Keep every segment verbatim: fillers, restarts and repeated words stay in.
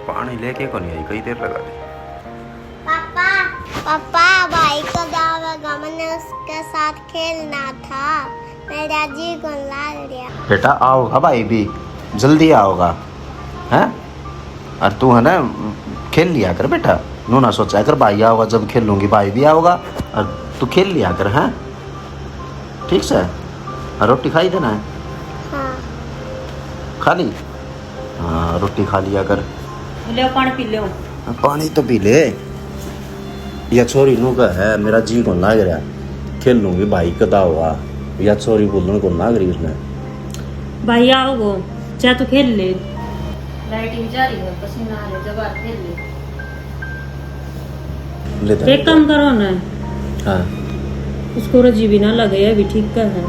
पानी लेके को नहीं आई, कई देर लगा दी। पापा, पापा, भाई कब आवेगा? मैंने उसके साथ खेलना था, मेरा जी को लाग रहा। बेटा, आओगा भाई भी, जल्दी आओगा, हैं? और तू है ना, खेल लिया कर बेटा, नू ना सोचा कर भाई आओगा, जब खेलूंगी भाई भी आओगा, और तू खेल लिया कर, हैं? ठीक से? और रोटी खाई देना है? हाँ। खा ली? हाँ, रोटी खा लिया कर। ले, पानी पी ले। हाँ, पानी तो पी ले। या छोरी नू का है, मेरा जी को लाग रहा, खेलूंगी भाई कदा हुआ। या छोरी बोलने को ना करी उसने। भाई आओगो, जा तू खेल ले। लाइट भी जा रही है, पसीना आ रहा है, जब आ खेल ले। ले तो एक काम करो ना। हाँ। उसको रो जी भी ना लगे, अभी ठीक का है।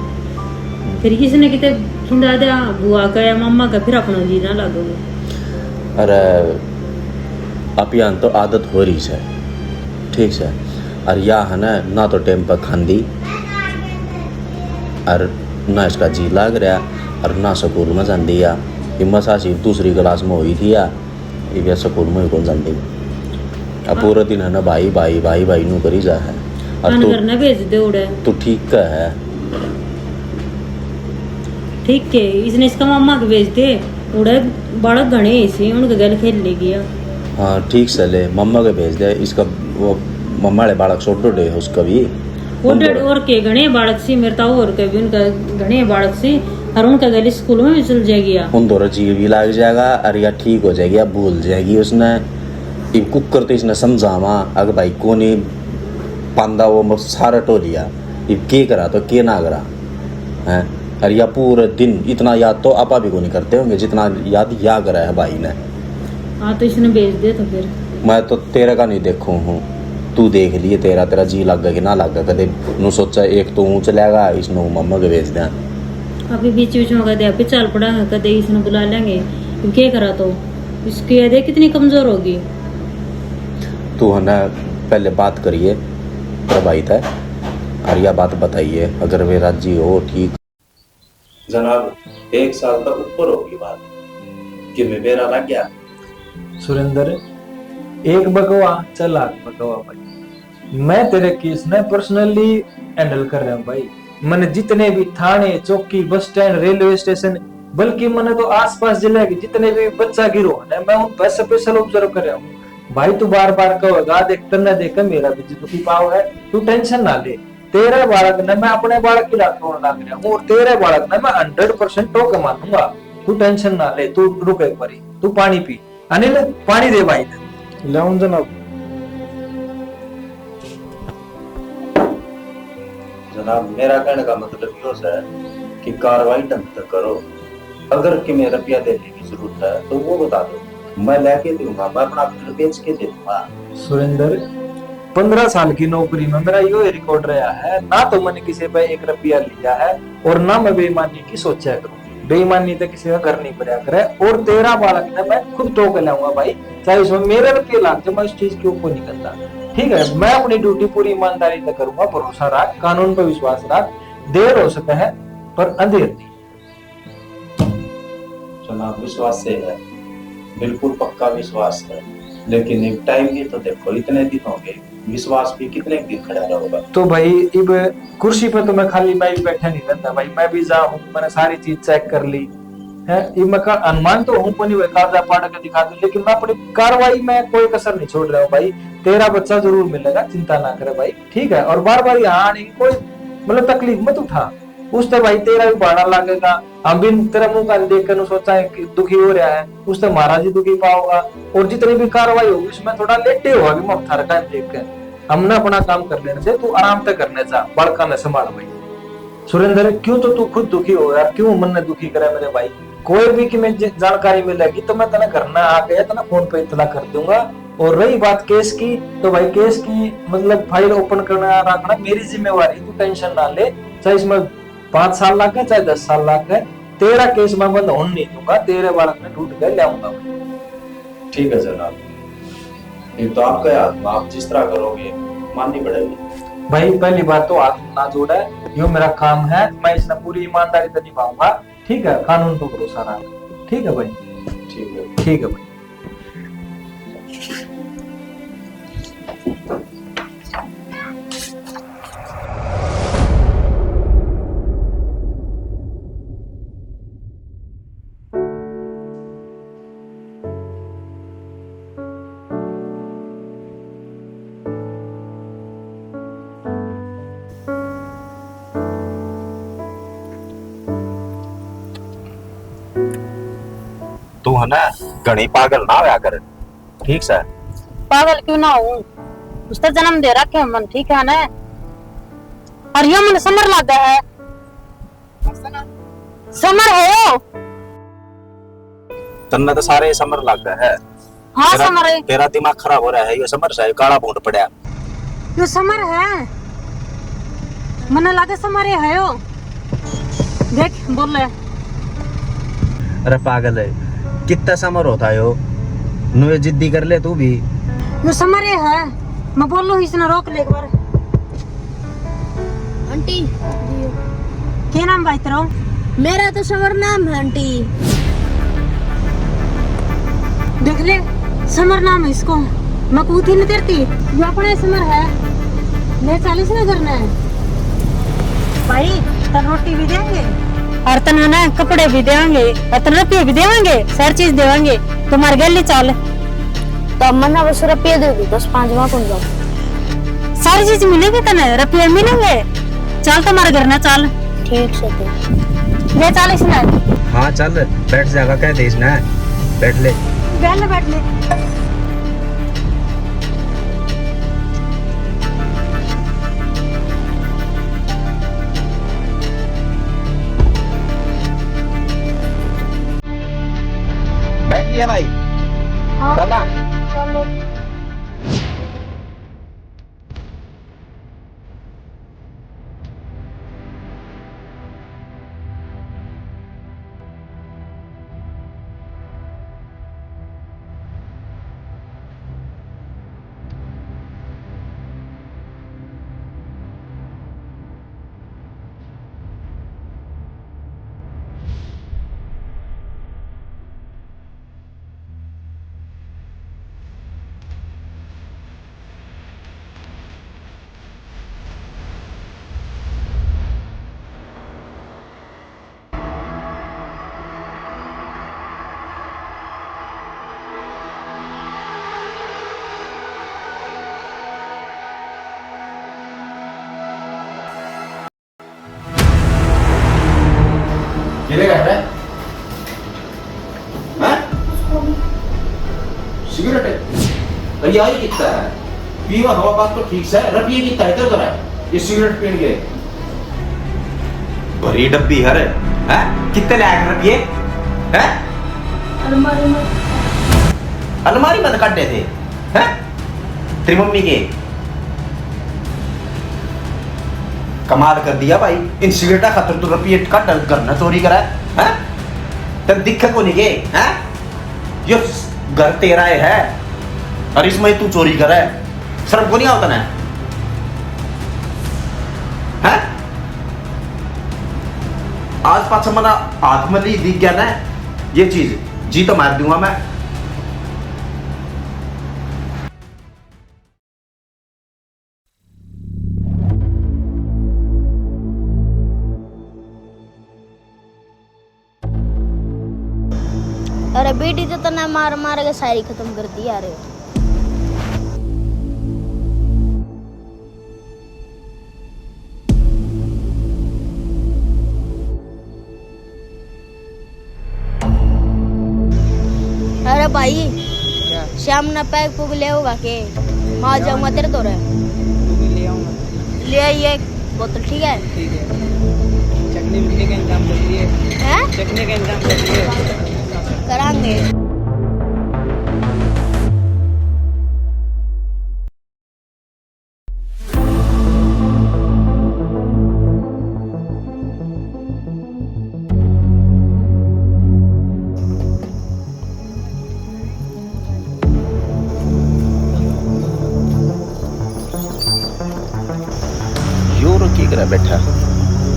फिर किसी ने किते खिंदा दे बुआ का या मामा का, फिर अपना जी ना लगे। अरे, अपियान तो आदत हो रही से, ठीक से। और या है ना, ना तो टाइम पर खांदी, और ना इसका जी लाग रहा, और ना स्कूल में जांदी या। ये मसा सी दूसरी क्लास में हुई थी या, ये स्कूल में ही कौन जांदी। अब हाँ। पूरा दिन है ना भाई, भाई, भाई, भाई नू करी जा है। और खान तू, घर ना भेज दे उड़े। तू ठीक का है। ठीक के, इसने इसका मामा के भेज दे, उड़े बालक घणे ही सी, उनके गल खेल लेगी या। हाँ, ठीक से ले, मामा के भेज दे, इसका वो मामा वाले बालक छोटे छोटे उसका भी। वो उन डर-, और के घणे बालक सी, मेरे तो और के भी उनका घणे बालक सी, और उनका गल स्कूल में भी चल जाएगी या। उन दोनों जी भी लाग जाएगा, और या ठीक हो जाएगी, या भूल जाएगी उसने। इब कुकर तो इसने समझावा, अगर भाई को नहीं पांदा वो मत सारा टोलिया, इब के करा तो के ना करा, हैं? और या पूरे दिन इतना याद तो आपा भी को नहीं करते होंगे, जितना याद या करा है भाई ने। हाँ, तो इसने भेज दे तो फिर। मैं तो तेरा का नहीं देखूं हूँ, तू देख लिए, तेरा, तेरा जी लागे कि ना लागे। कदे नू सोचा, एक तो ऊँच लेगा, इसने मामा के भेज दें। अभी बीच बीच में कदे अभी चल पड़ांगे, कदे इसने बुला लेंगे, तो क्या करा तो इसकी ये देख कितनी कमजोर होगी। तू है ना, पहले बात करिए तेरे भाई तै, और यह बात बताइए, अगर वे राजी हो, ठीक। जनाब, एक साल तक ऊपर होगी बात कि मैं बेरा लग गया। सुरेंद्र, एक बकवा, चार लाख बकवा भाई। मैं तेरे केस ने personally handle कर रहा हूँ भाई। मैंने जितने भी थाने, चौकी, बस स्टैंड, रेलवे स्टेशन, बल्कि मैंने तो आसपास जिले के जितने भी बच्चा गिरोह हैं, मैं उन पर special observe कर रहा हूँ। भाई, तू बार बार कहेगा, देख, तन्ने देख के मेरा भी जी दुखी पाव है, तू tension ना ले। तेरे बालक ने मैं अपने बालक की लात तोड़ लाग रहा हूँ और तेरे बालक ने मैं hundred percent टोक मानूंगा। तू tension ना ले, तू रुक एक बारी, तू पानी पी। अनिल, पानी दे भाई ने। ले आऊं जनाब। जनाब, मेरा कहने का मतलब यो है कि कार्रवाई ढंग से करो। अगर किमें रुपया देने की जरूरत है तो वो बता दो, मैं लेके दूंगा, मैं अपना घर बेच के दे दूंगा। सुरेंद्र, पन्द्रह साल की नौकरी में मेरा यो ही record रहा है, ना तो मैंने किसी पे एक रुपया लिया है और ना मैं बेईमानी की सोचा करूँ। बेईमानी तो किसी का घर नहीं पड़ा करे। और तेरा बालक ने मैं खुद टोक लाऊंगा भाई, चाहे उसमें मेरे रुपये लाग जाए, मैं उस चीज की वो नहीं करता। ठीक है, मैं अपनी duty पूरी ईमानदारी से करूंगा, भरोसा रख, कानून पर विश्वास रख। देर हो सके है, पर अंधेर नहीं। जनाब, विश्वास से है, बिल्कुल पक्का विश्वास है, लेकिन एक time भी तो देखो, इतने दिन हो गए, विश्वास भी कितने दिन खड़ा रहेगा? तो भाई, इब कुर्सी पे तो मैं खाली मैं भी बैठा नहीं रहता भाई, मैं भी जा हूँ, मैंने सारी चीज check कर ली है। इब मैं का-, हनुमान तो हूँ कोनी, वह कागजा पाड़ के दिखा दूं, लेकिन मैं अपनी कार्रवाई में कोई कसर नहीं छोड़ रहा हूँ भाई। तेरा बच्चा जरूर मिलेगा, चिंता ना करे भाई, ठीक है? और बार बार यहाँ आने की कोई, मतलब, तकलीफ मत उठा। उससे भाई तेरा भी भाड़ा लागेगा। हम भी तेरा मुंह कान देख कर सोचा है कि दुखी हो रहा है, उससे महाराज जी दुखी पाओगा। और जितनी भी कार्रवाई होगी, उसमें थोड़ा लेटे होगा भी, हम थारे कान देख के, हमने अपना काम कर लेने दे, तू आराम से करने जा, बालका ने संभाल भाई। सुरेंद्र, क्यों तो तू खुद दुखी हो यार, क्यों मन ने दुखी करे मेरे भाई? कोई भी कि मैं ज-, जानकारी मिलेगी तो मैं तने घर ना आके या तने फोन पे इतला कर दूंगा। और रही बात केस की, तो भाई, केस की, मतलब, file open करना रखना मेरी जिम्मेवारी, तू tension ना ले। चाहे इसमें पाँच साल लग गए, चाहे दस साल लग गए, तेरा केस मैं बंद होने नहीं दूंगा, तेरे बालक ने ढूंढ के ले आऊंगा। ठीक है जनाब, ये तो आपके हाथ में, आप जिस तरह करोगे, माननी पड़ेगी। भाई, पहली बात तो हाथ ना जोड़े, यो मेरा काम है, मैं इसने पूरी ईमानदारी से निभाऊंगा। ठीक है, कानून पर भरोसा रख। ठीक है भाई। ठीक है। ठीक है भाई। हो ना, घणी पागल ना होया कर, ठीक सै? पागल क्यों ना हूँ, उसने जन्म दे रखे हो मन, ठीक है ना? और यो मन समर लागा है। समर है यो। तन्ने तो सारे समर लागा है। हाँ, तेरा, समर है। तेरा दिमाग खराब हो रहा है, यो समर सा है, काला भूंड पड़ा। यो समर है। मन्ने लागे समर ही है यो। देख, बोले। अरे पागल है, कितना समर होता है यो। नुए जिद्दी कर ले तू भी। यो समर ही है। मैं बोलूँ, इसने रोक ले एक बार। आंटी। के नाम भाई तेरा? मेरा तो समर नाम है आंटी। देख ले, समर नाम है इसको। मैं कूती नहीं तेरती, यो अपना ही समर है। ले चालीस ना करना है। भाई, तन रोटी भी देंगे। और तन ना कपड़े भी देंगे, और तन रुपये भी देवांगे, सारी चीज देवांगे। तुम्हारे गैल ही चाल। तो मन्ना बस रुपये दे दो, दस पाँच में कौन जाओ। सारी चीज मिलेगी तने, रुपये मिलेंगे। चल तुम्हारे घर ना चल। ठीक से तो। ले चल इसने। हाँ चल, बैठ जाएगा, कह दे इसने। बैठ ले। बैठ ले, बैठ ले। बैठ लिया भाई। हाँ। चला। चलो। किने कह रहा है? हैं? सिगरेट है? अरे यार, ये कितना है? पीवा हवा बात तो ठीक से है, रपिए कितना है, इधर उधर है। ये सिगरेट पीन के। भरी डब्बी है रे, हैं? कितने लायक रपिए? हैं? अलमारी में। अलमारी में तो काटे थे, हैं? तेरी मम्मी के। कमाल कर दिया भाई, इन सिगरेटा खातर तू रुपये का डर घर ना चोरी करा है, हैं? तेरे दिखे को नहीं के, हैं? यो घर तेरा ही है और इसमें तू चोरी करे, शर्म को नहीं आवता ना, हैं? आज पाछा मना हाथ में ली दिख गया ना ये चीज, जी तो मार दूंगा मैं। अरे बीड़ी तो तन्ने मार मार के सारी खत्म कर दी यार। अरे भाई, क्या? शाम ना पैग पुग ले होगा के? मैं आ जाऊंगा तेरे धोरे। तू भी ले आऊंगा। ले आइए एक बोतल, ठीक है? ठीक है। चटनी मिटनी का इंतजाम कर लिए। हैं? चटनी का इंतजाम कर लिए। करांगे। यो रो की करे बैठा? हम्म?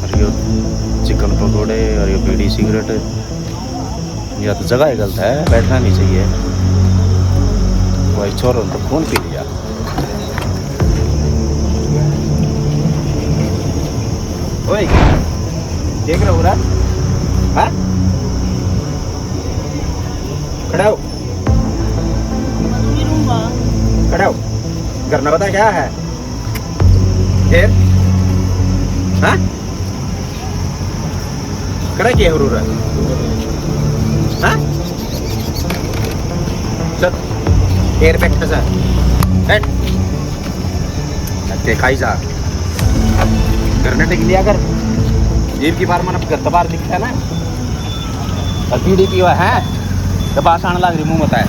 और यो चिकन पकोड़े और यो बीड़ी सिगरेट, या तो जगह ही गलत है, बैठना नहीं चाहिए। भाई छोरों ने तो खून पी लिया। ओए, देख रहा हो रहा? हाँ? खड़ा हो। खड़ा हो। घर ना पता क्या है? फिर? हाँ? करे के हरू रे? हाँ? चल, एयर बैठ जा। बैठ। धक्के खाई जा। घर ने टिक लिया कर। इब की बार मैंने घर तो बाहर दिखता है ना। और बीड़ी पीवा है, तो बास आने लग रही मुंह बताए।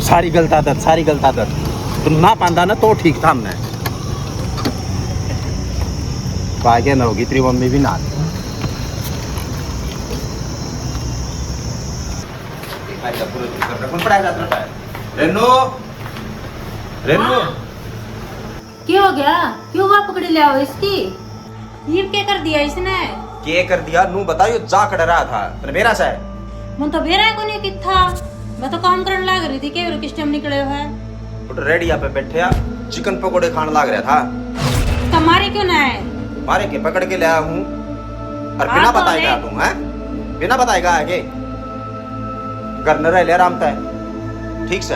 सारी गलत आदत, सारी गलत आदत। तू ना पांदा ना तो ठीक था हमने। पागे ना होगी तेरी मम्मी भी ना। रेनू, रेनू। हाँ। क्या हो गया? क्यों वहाँ पकड़ ले आओ इसकी? ये क्या कर दिया इसने? के कर दिया? नू बता, यो जा खड़ा रहा था। तने बेरा से? मन तो बेरा कोनी कित था। मैं तो काम करने लाग रही थी, के किस टाइम निकले हो है? उठ, रेडिया पे बैठे आ, चिकन पकोड़े खान लाग रहा था। तो मारे क्यों ना है? मारे के, पकड़ के ले आया हूँ। और हाँ, बिना तो बताए ले। गया तू, हैं? बिना बताए गया है के? घर न रह ले आराम तै, ठीक से।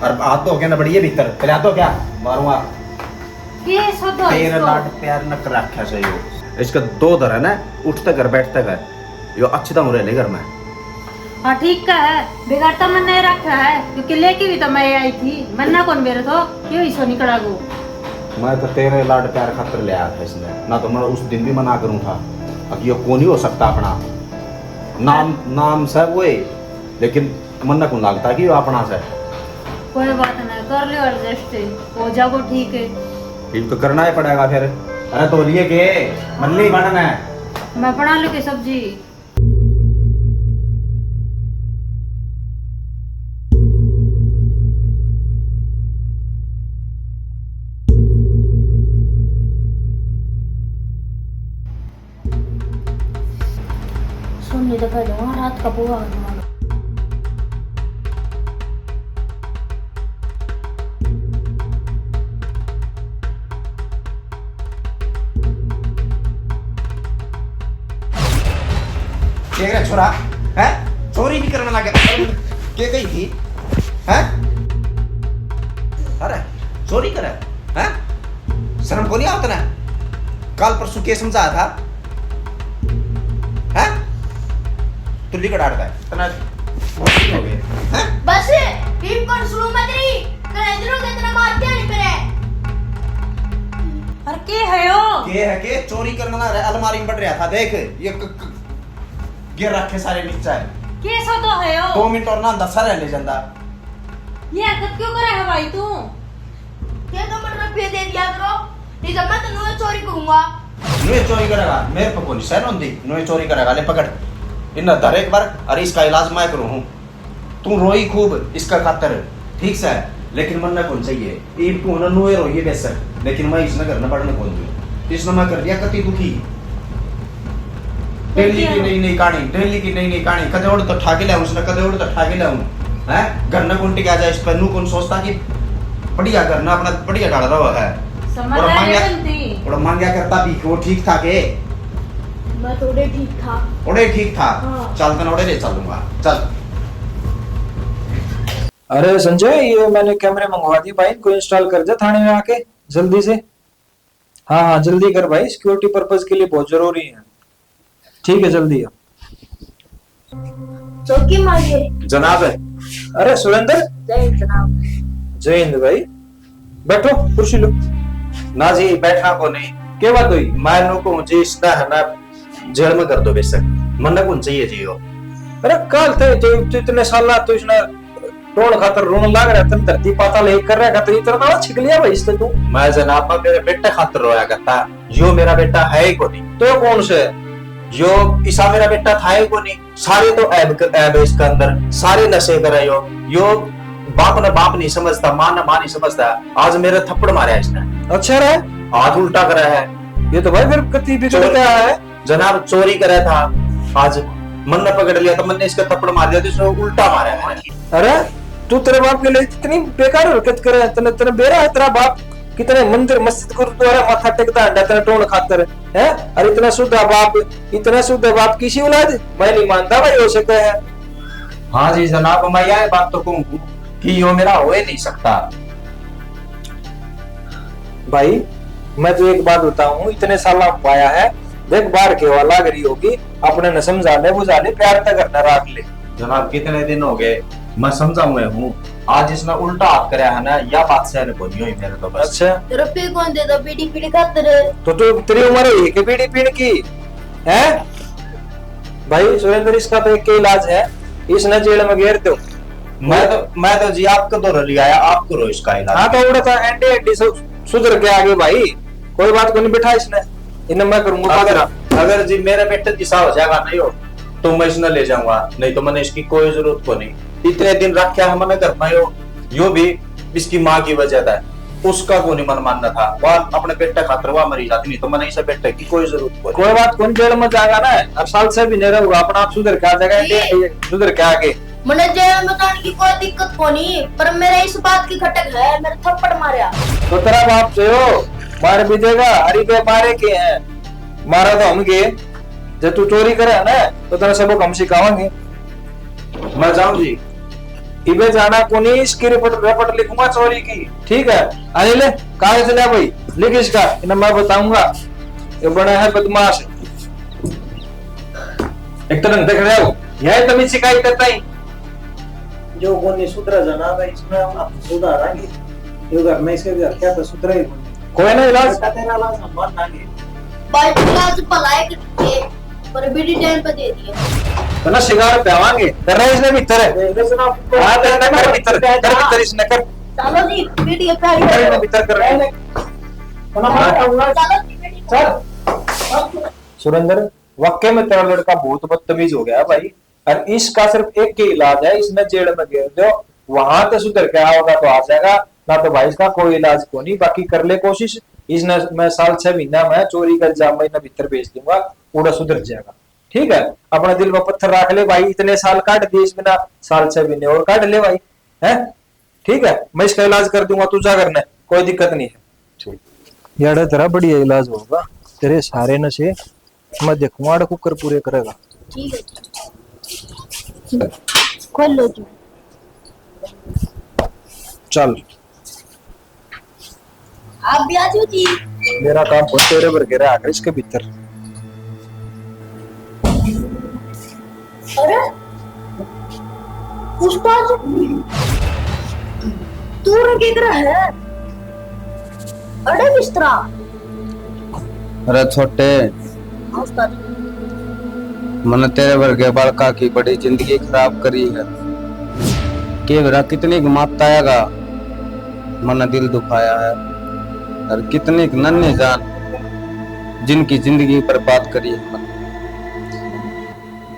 और हाथ धो के ना बढ़िए भीतर, पहले हाथ धो क्या? मारूंगा। ये सो दो तेरे इसको। लाड प्यार न कर रखा से यो। इसका दो धर है ना, उठते घर बैठते घर। यो अच्छी तरह रह ले घर में। हाँ, ठीक का है, बिगाड़ता मन नहीं रखा है, क्योंकि लेके भी तो मैं आई थी, मन्ना कौन बेरे थो, क्यों ही सो निकला गो? मैं तो तेरे लाड प्यार खातर ले आया था इसने, ना तो मैं उस दिन भी मना करूँ था। अब यो कौन ही हो सकता अपना? नाम, नाम से वो है, लेकिन मन्ना कौन लगता कि यो अपना से। कोई बात नहीं, कर लियो एडजस्ट, हो जागो ठीक है। इब तो करना ही पड़ेगा फिर। अरे तो लिए के, मल्ली बनना है। मैं बना लूँ की सब्जी। सोनी तो कह दूंगा रात का पोहा बनवा लो। देख रहा छोरा, हैं? चोरी भी करने लग गया। के कही थी? हैं? अरे, चोरी करे? हैं? शर्म को नहीं आवता ना? काल परसों के समझाया था? हैं? तू लिकड़ आड़ का है। तना हो गए। हैं? बस, भीम को सुनो मत रही। तेरा इधर उधर तेरा मार क्या नहीं करे? और के है यो? के है के? चोरी करने लग रहा है, अलमारी में बढ़ रहा था। देख, ये क-, क-, गिर रखे सारे नीचे। के सौदो है यो? दो मिनट और ना दसा रह ले जांदा। ये हरकत क्यों करे है भाई तू? ये तो मत रुपये दे दिया करो, नहीं तो मैं तो नुए चोरी करूंगा। नुए चोरी करेगा? मेरे पे कोनी सहन होंदी, नुए चोरी करेगा। ले पकड़, इन्ना धर एक बार, अरे इसका इलाज मैं करूँ हूँ। तू रोई खूब इसका खातर, ठीक से, लेकिन मन्ने कौन चाहिए। इब तू ना नुए रोइए बेशक, लेकिन मैं इसने घर न बढ़ने कौन दूँ। इसने मैं कर दिया कति दुखी। डेली की नई नई कहानी, डेली की नई नई कहानी। कदे ओड़ तो ठा के लाऊं उसने, कदे ओड़ तो ठा के लाऊं। हैं? घर न कौन टिका जाए इस पर, नू कौन सोचता कि बढ़िया घर ना अपना बढ़िया ढाल रहा है। समझ और आ रही मांग्या, बनती। और मांग्या करता भी वो ठीक था के? मैं तो ओड़े ठीक था। ओड़े ठीक था? हाँ। चल, तने ओड़े ले चलूंगा। चल। अरे संजय, ये मैंने कैमरे मंगवा दिए भाई, इनको इंस्टॉल कर दे थाने में आके जल्दी से। हाँ, हाँ, जल्दी कर भाई, सिक्योरिटी पर्पस के लिए बहुत जरूरी है। ठीक है, जल्दी आ। चौकी मारिए। जनाब। अरे सुरेंद्र। जय हिंद जनाब। जय हिंद भाई। बैठो, कुर्सी लो। ना जी, बैठना को नहीं। के बात हुई? मैं नु कहूँ जी, इसका है ना, जेल में कर दो बेशक, मन्ने कौन चाहिए जी हो। अरे काल थे तो, तो इतने साल तो इसने टोण खातर रोण लाग रहा, तन धरती पाताल एक कर रहा, खातर इतना छिक लिया भाई इससे तू। मैं जनाब, मैं मेरे बेटे खातर रोया करता, यो मेरा बेटा है ही कोनी। तो कौन से? यो ईसा मेरा बेटा था ही कोनी। सारे तो ऐब क-, ऐब है इसके अंदर, सारे नशे करे यो। यो बाप ने बाप नहीं समझता, माँ ने माँ नहीं समझता। आज मेरे थप्पड़ मारा इसने। अच्छा रे। हाथ उल्टा करा है। ये तो भाई फिर कति बिगड़ चोर-, गया है। जनाब चोरी करे था, आज मन्ने पकड़ लिया तो मन्ने इसका थप्पड़ मार दिया, तो इसने उल्टा मारा है। अरे तू तेरे बाप के लिए इतनी बेकार हरकत करे, तने, तने बेरा है तेरा बाप कितने मंदिर मस्जिद गुरुद्वारा माथा टेकता हंडा तेरा टोण खातर है। अरे इतना सुधा बाप, इतना सुधा बाप किसी औलाद मैं नहीं मानता भाई हो सके है। हाँ जी जनाब, मैं यह बात तो कहूँ कि यो मेरा हो ही नहीं सकता। भाई, मैं तो एक बात बताऊं, इतने साल पाया है, देख बाहर के वाला लाग रही होगी, अपने न समझा ले, बुझा ले, प्यार तक करना राख ले। जनाब, कितने दिन हो गए, मैं समझा हुए हूँ, आज इसने उल्टा हाथ करया है ना, या बात सहन को नहीं हुई मेरे तो बस। अच्छा। रुपये कौन दे दो बीड़ी पीने खातर? तो तू, तेरी उम्र है कि बीड़ी पीने की? हैं? भाई सुरेंद्र, इसका तो एक ही इलाज है, इसने जेल में घेर दो। मैं तो, मैं तो जी आपको तो ले आया, आपको रो इसका इलाज। हाँ, तो उड़ा था एंडी एंडी सु-, सुधर के आगे भाई, कोई बात को नहीं, बिठा इसने, इन्हें मैं करूंगा अगर, पादरा। अगर जी मेरे बेटे की सा हो जाएगा नहीं हो, तो मैं इसने ले जाऊंगा, नहीं तो मैंने इसकी कोई जरूरत को नहीं। इतने दिन रखा है मैंने घर में, यो, यो भी इसकी माँ की वजह था, उसका को नहीं मन मानना था, वह अपने बेटे खातर वह मरी जाती, नहीं तो मैंने इसे बेटे की कोई जरूरत को नहीं। कोई बात कौन, जेल में जाएगा ना, और साल से भी नहीं रहूंगा, अपना आप सुधर के आ जाएगा, ये ये सुधर के आके। मने जेल में जाने की कोई दिक्कत कोनी, पर मेरे इस बात की खटक है, मेरे थप्पड़ मारया। तो तेरा बाप से हो, मार भी देगा, अरे बे मारे के हैं, मारा तो हम के, जब तू चोरी करे है ना, तो तेरा सबक हम सिखावांगे। मैं जाऊं जी। इबे जाना कोनी, इसकी रिपोर्ट, रिपोर्ट लिखूंगा चोरी की, ठीक है? अरे ले, कागज ले भाई, लिख इसका, इन्हें मैं बताऊंगा, ये बड़ा है बदमाश। एक तो ढंग से खड़े हो, यह तमीज सिखाई करता ही। जो कोनी सुधरा जना था, इसमें हम सुधारांगे। जो घर में इसके घर क्या था, सुधरा ही कोनी। कोई ना इलाज। बेटा, तेरा इलाज हम बांध देंगे। भाई, इलाज भला है कि पर बीड़ी टाइम पे दे दिया। तो ना सिगार पियावांगे। कर रहा है इसने भीतर है। हाँ, तो ना कर भीतर। कर भीतर इसने कर। चलो जी, बीड़ी प्यारी कर है। इसने भीतर कर। मैं, मैं, हाँ। चलो जी, बीड़ी चल। सुरेंद्र, वाकई में तेरा लड़का बहुत बदतमीज हो गया है भाई। और इसका सिर्फ एक ही इलाज है, इसने जेल में घेर दो, वहां तो सुधर के आओगा तो आ जाएगा, ना तो भाई इसका कोई इलाज को नहीं। बाकी कर ले कोशिश, इसने मैं साल छह महीना में चोरी का इल्जाम में इन्हें भीतर भेज दूंगा, उड़ा सुधर जाएगा। ठीक है, अपना दिल में पत्थर रख ले भाई, इतने साल काट दिए इस बिना, साल छह महीने और काट ले भाई, है? ठीक है, मैं इसका इलाज कर दूंगा, तू जा करने, कोई दिक्कत नहीं है। ठीक। यार, तेरा बढ़िया इलाज होगा, तेरे सारे नशे मैं देखूंगा, आड़े कुकर पूरे करेगा। ठीक है जी। खोल लो जी। चल। आप भी आ जाओ जी। मेरा काम बहुत तेरे पर गिरा आकर इसके भीतर। अरे उस्ताद, तू रे किधर है? अरे बिस्तरा। अरे छोटे, हाँ उस्ताद। मन्ने तेरे वर्गे बालका की बड़ी जिंदगी खराब करी है। के बेरा कितनी क माता आएगा मन्ने दिल दुखाया है, और कितनी क नन्ही जान जिनकी जिंदगी बर्बाद करी है मन्ने।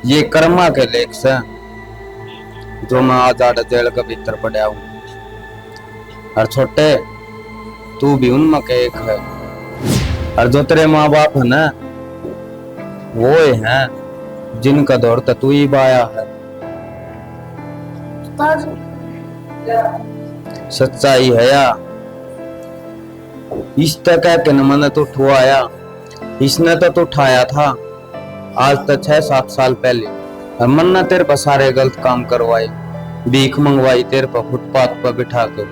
ये कर्मा के लेख से जो मैं आज आड़े जेल के भीतर पड़ा हूँ। और छोटे, तू भी उनमें के एक है। और जो तेरे माँ बाप है ना, वो ही हैं जिनका दौर तक तू ही बाया है। उस्ताद। सच्चाई है या। इस तक है कि न मैंने तो ठुआया, इसने तो तू ठाया था। आज तक छह सात साल पहले, और मन्ना तेरे पर सारे गलत काम करवाए, भीख मंगवाई तेरे पर फुटपाथ पर बिठा के।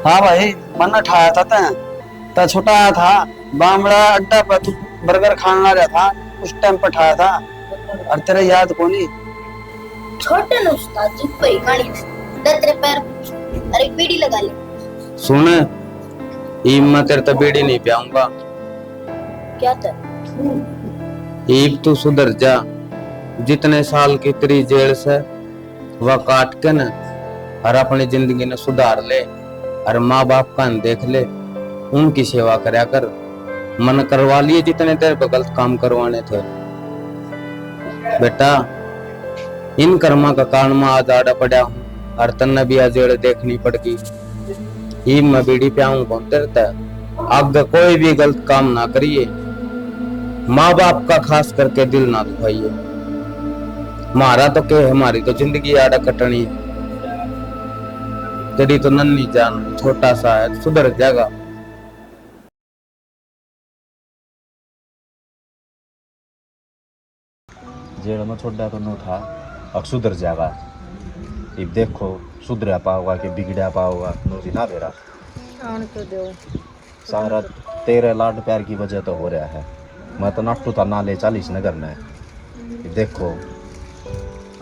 हाँ भाई, मन्ना ठाया था तैं, तै छोटा था, बामड़ा अड्डा पर तू बर्गर खान ला रहा था, उस टाइम पर ठाया था, और तेरे याद कोनी। छोटे ने उस्ताद जी पे ही कहानी दे तेरे पैर, अरे एक बीड़ी लगा ले। सुन, इब मैं तेरे ते बीड़ी नहीं पियाऊंगा। क्या था? इब तू सुधर जा, जितने साल की तेरी जेल से वह काट के न, और अपनी जिंदगी ने सुधार ले, और माँ बाप का न देख ले, उनकी सेवा करया कर। मन करवा लिए जितने तेरे पे गलत काम करवाने थे। बेटा, इन कर्मा का कारण मैं आज आड़ा पड़ा हूँ, और तन्ने भी आ जेल देखनी पड़ गई। इब मैं बीड़ी प्याऊं कौन तेरे तै? आगे कोई भी गलत काम ना करिए, माँ बाप का खास करके दिल ना दुखाइए। म्हारा तो के है, म्हारी तो जिंदगी आड़ा कटनी है। तेरी तो नन्ही जान, छोटा सा है, सुधर जाएगा। जेल में छोड़ा तो नू था, अब सुधर जाएगा। इब देखो, सुधरा पाओगा कि बिगड़ा पाओगा, नू जी ना बेरा। आन तो दो। सारा तेरे लाड प्यार की वजह तो हो रहा है। मैं तो नाटू था ना ले चालीस नगर ने। देखो।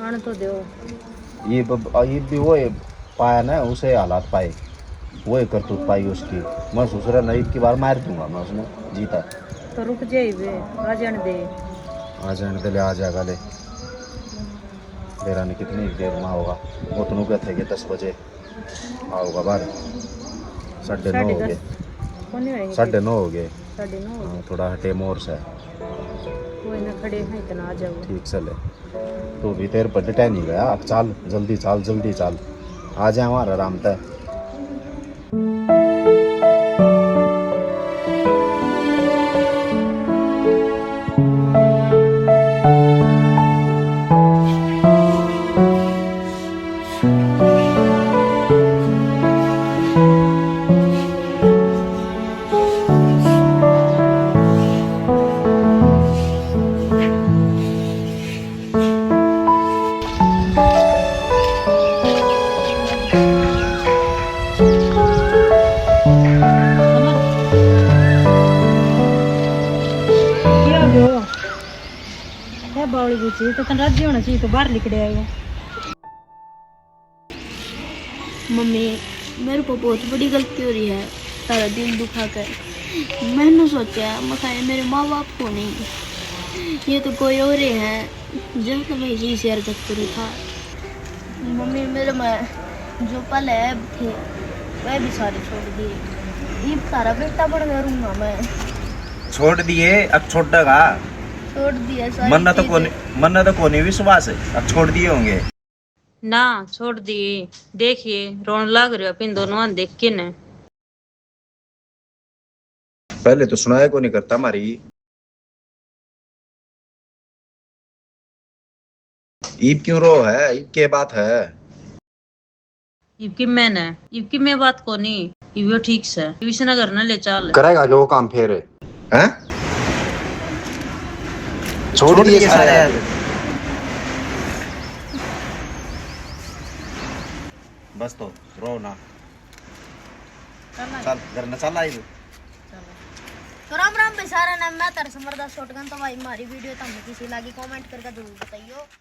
आने तो दो। ये ब-, ये भी वो पाया ना, उसे हालात पाए, वो करतूत पाई उसकी। मैं ससुरा नहीं, इतनी बार मार दूंगा मैं उसने, जीता। तो रुक जाइए, आ जाने दे। आ जाने दे ले, आ जाएगा ले। बेरा ने कितनी देर में होगा? वो तो नुके थे के दस बजे आओगा बाहर। साढ़े नौ हो गए। साढ़े नौ हो गए। साढ़े नौ हो गए। हाँ, थोड़ा हटे मोर से। कोई ना, खड़े हैं, इतना आ जाओ। ठीक से ले। तो भी तेरे पर डटे नहीं गया। चाल, जल्दी चाल, जल्दी चाल। आ जाए वहाँ आराम तै। बावली बच्ची, तो तन राजी होना चाहिए, तो बाहर लिकड़े आए। मम्मी, मेरे को बहुत बड़ी गलती हो रही है, तारा दिल दुखा कर। मैंने सोचा, मखा ये मेरे माँ बाप को नहीं, ये तो कोई और ही है, जहाँ तो मैं यही शेयर करते रहा था। मम्मी, मेरे में जो पल है थे, वह भी सारे छोड़ दिए। इब तारा बेटा बन गया रहूंगा मैं। छोड़ दिए, अब छोड़ेगा। छोड़ दिया सारी मन्ना तो चीजें। कोनी, मन्ना तो कोनी विश्वास, अब छोड़ दिए होंगे। ना, छोड़ दिए। देखिए, रोन लाग रहा पिन दोनों देख के ने। पहले तो सुनाया को नहीं करता मारी। ईब क्यों रो है? ईब के बात है? ईब की मैंने, ईब की मैं बात को नहीं। ईब यो ठीक से, ईब इसने घर न ले चाल। करेगा जो काम फिर? हैं? छोड़ दिए सारे। बस तो रो ना। चल, घर न चल आई। तो राम राम भाई सारा ने, मैं तारा समरदा शॉटगन। तो भाई, हमारी वीडियो तुमने किसी लागी, कमेंट करके जरूर बताइयो।